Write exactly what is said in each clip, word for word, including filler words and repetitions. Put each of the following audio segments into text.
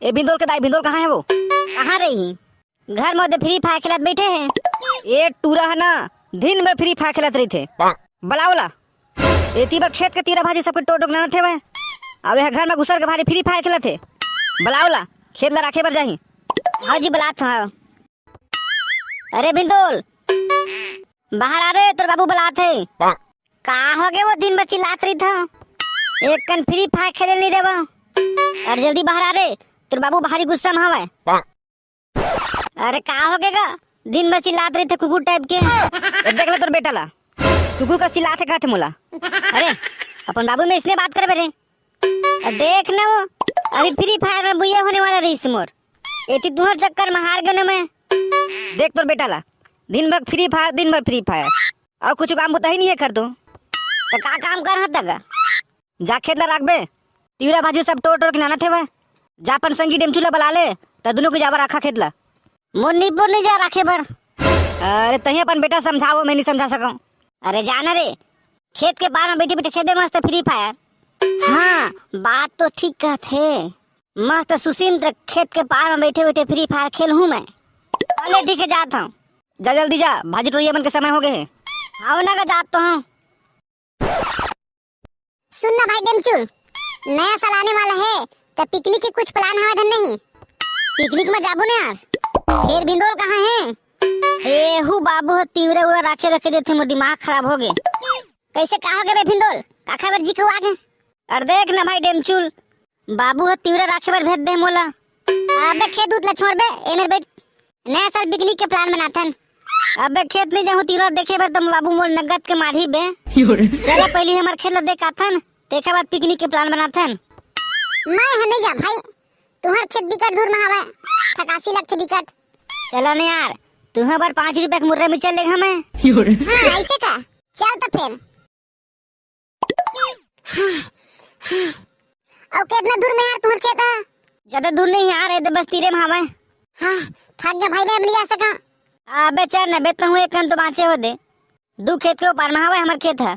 ए भिंदोल के दाई, भिंदोल कहाँ हे वो? कहाँ रही? घर में ओदे Free Fire खेलत बइठे हे। ए टूरा हे ना, दिन भर Free Fire खेलत रहिथे। बलाओ ला। एती बर खेत के तिंवरा भाजी सबके टोर टोर के लानत हवय। अब एहा घर में घुसर के भारी Free Fire खेलत हे। बलाओ ला, खेत ला राखे बर जाही। हाँ जी, बलात हँव। अरे भिंदोल, बाहर आ रे, तोर बाबू बलात हे। का होगे वो, दिन भर चिल्लात रहिथव? एक कन Free Fire खेले नइ देवव। अरे जल्दी बाहर आ रे, तोर बाबू भारी गुस्सा में हवय। अरे का होगे गा, दिन भर चिल्लात रहिथे कुकुर type के। ए, देख ले तोर बेटा ला, कुकुर कस चिल्लात हे कहत हे मोला। अरे अपन बाबू में अइसने बात करबे रे। अ, देख ना वो, अभी Free Fire में बुइया होने वाला रहिस मोर। एती तुंहर चक्कर में हार गेंव ना मैं। देख तोर बेटा ला, दिन भर Free Fire, दिन भर Free Fire, अउ कुछु काम बुता ही नइ हे कर तो। त का काम करहूँ त गा? जा खेत ला राखबे, तिंवरा भाजी सब टोर टोर के लानत हवय। जा अपन संगी डेमचू ला बला ले, त दुनों के जाबे राखा खेत ला। मोर निपोर नइ जाय राखे बर। अरे तहीं अपन बेटा समझाओ, मैं नइ समझा सकँव। अरे जा ना रे, खेत के पार में बइठे बइठे खेलबे मस्त Free Fire। हाँ, बात तो ठीक कहत हे। मस्त सुसिंद्र खेत के पार में बइठे बइठे Free Fire खेलहूँ मैं। अले ठीक हे, जात हँव। जा जल्दी जा, भाजी टोरिया मन के समय होगे हे। हव ना गा, जात तो हँव। सुन ना भाई डेमचुल, नया साल आने वाला हे, त picnic के कुछ plan हवय धन नहीं? Picnic में जाबो ना यार। फेर भिंदोल कहाँ हे? एहू बाबू ह तिंवरा उरा राखे राखे देथे, मोर दिमाग खराब होगे। कइसे का होगे बे भिंदोल? काखर बर जिखुआ गे? अरे देख ना भाई डेमचुल, बाबू ह तिंवरा राखे बर भेज दे मोला। अबे खेत उत ला छोड़ बे, ए मेर बइठ। नया साल picnic के plan बनाथन। अबे खेत नइ जाहूँ तिंवरा देखे बर, त बाबू मोर नगद के मारही बे। चला पहिली हमर खेत ला देख आथन, तेखर बाद picnic के plan बनाथन। मैं ह नइ जा भाई, तुंहर खेत बिकट दूर में हवय, थकासी लगथे बिकट। चला न यार, तुंहर बर पाँच रुपया के मुर्रा मिक्चर लेगहूँ मैं। हाँ, अइसे का? चल त फेर। अउ केतना दूर में यार तुंहर खेत ह? जादा दूर नइ हे यार, ए दे बस तीरे में हवय। हाँ, थक गे भाई, मैं अब नइ आ सकँव। अबे चल न बे, तहूँ एक कन तो बाँचे हो दे। दू खेत के ओ पार में हवय हमर खेत ह।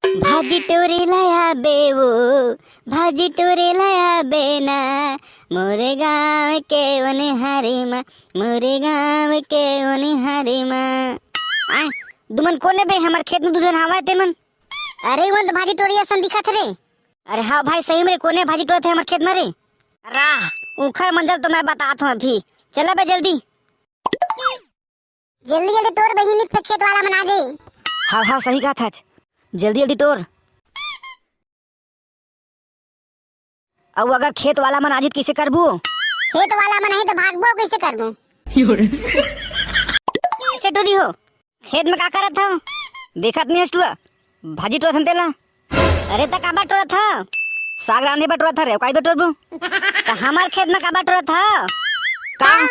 भाजी टोरे लाया बे वो, भाजी टोरे लाया बे ना, मोरे गाँव के ओनिहारी मा, मोरे गाँव के ओनिहारी मा। आय, तुमन कोन ए बे, हमर खेत में दू झन हवय तेमन। अरे, उमन तो भाजी टोरिया सन दिखत हे रे। अरे हाँ भाई, सही में रे, कोन ए भाजी टोरत हे हमर खेत में रे? राह, उखर मंजल तो मैं बतात हँव अभी। चला बे जल्दी। जल्दी जल्दी टोर बहिनी, फेर खेत वाला मन आ जाही। हाँ हाँ, सही कहत हच, जल्दी जल्दी टोर। अउ अगर खेत वाला मन आ जाही त कइसे करबू? खेत वाला मन आही त भागबो, कइसे करबू? कइसे टोरी हो? खेत में का करत हव? देखत नइ हस टूरा, भाजी टोरत हन तेला। अरे त काबर टोरत हव? साग रांधे बर टोरत हव रे, काई बर टोरबो? त हमर खेत में काबर टोरत हव? का? हाँ?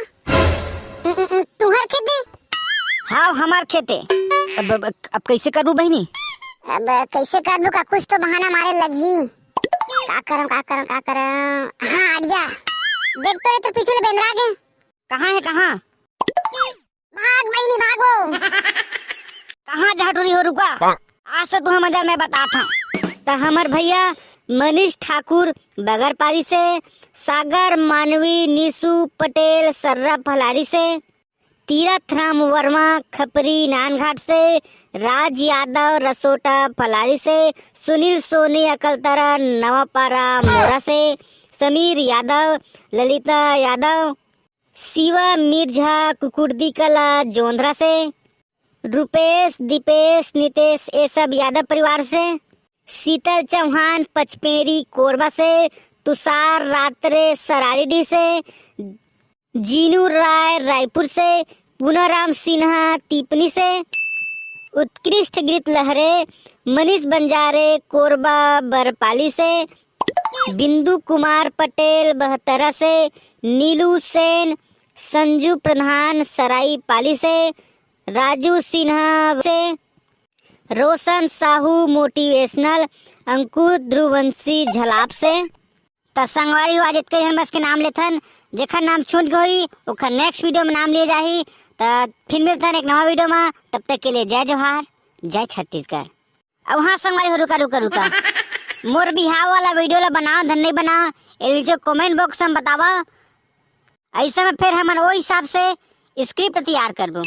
उम, उम, उम, तुंहर खेत दे? हाँ, हमर खेत ए। अब, अब, अब कइसे करबो बहिनी? अब कइसे करबो का, कुछ तो बहाना मारे लगही। का करम, का करम, का करम? हाँ, idea। देख तो रे, तोर पीछू ले बेंदरा गे। कहाँ हे, कहाँ? भाग बहिनी, भागो। कहाँ जा टूरी हो, रुका। आज तो तुंहर मजा मैं बतात हँव। त हमर भइया मनीष ठाकुर बगर पारी से, सागर मानवी, निशु पटेल सर्रा फलारी से, तीरथ राम वर्मा खपरी नानघाट से, राज यादव रसोटा फलारी से, सुनील सोनी अकलतरा नवापारा मोरा से, समीर यादव ललिता यादव, शिवा मिर्झा कुकुरदी कला जोंधरा से, रूपेश, दीपेश, नितेश, ए सब यादव परिवार से, शीतल चौहान पचपेरी कोरबा से, तुषार रात्रे सरारीडीह से, जीनू राय रायपुर से, पूनाराम सिन्हा तीपनी से, उत्कृष्ट गीत लहरे मनीष बंजारे कोरबा बरपाली से, बिंदु कुमार पटेल बहतरा से, नीलू सेन, संजू प्रधान सराईपाली से, राजू सिन्हा से, रोशन साहू मोटिवेशनल, अंकुर ध्रुवंशी झलाप से। त संगवारी हो, आज एतके झन बस के नाम लेथन, जेखर नाम छूट गे होही, ओखर next video में नाम लिए जाही। त फिर मिलथन एक नवा video में, तब तक के लिए जय जोहार, जय छत्तीसगढ़। अब हाँ संगवारी हो, रुका, रुका, रुका। मोर बिहाव वाला video ला बनाव धन नहीं बनाव, ए नीचे comment box में बतावा। ऐसे में फिर हमन ओ हिसाब से स्क्रिप्ट तैयार करबो।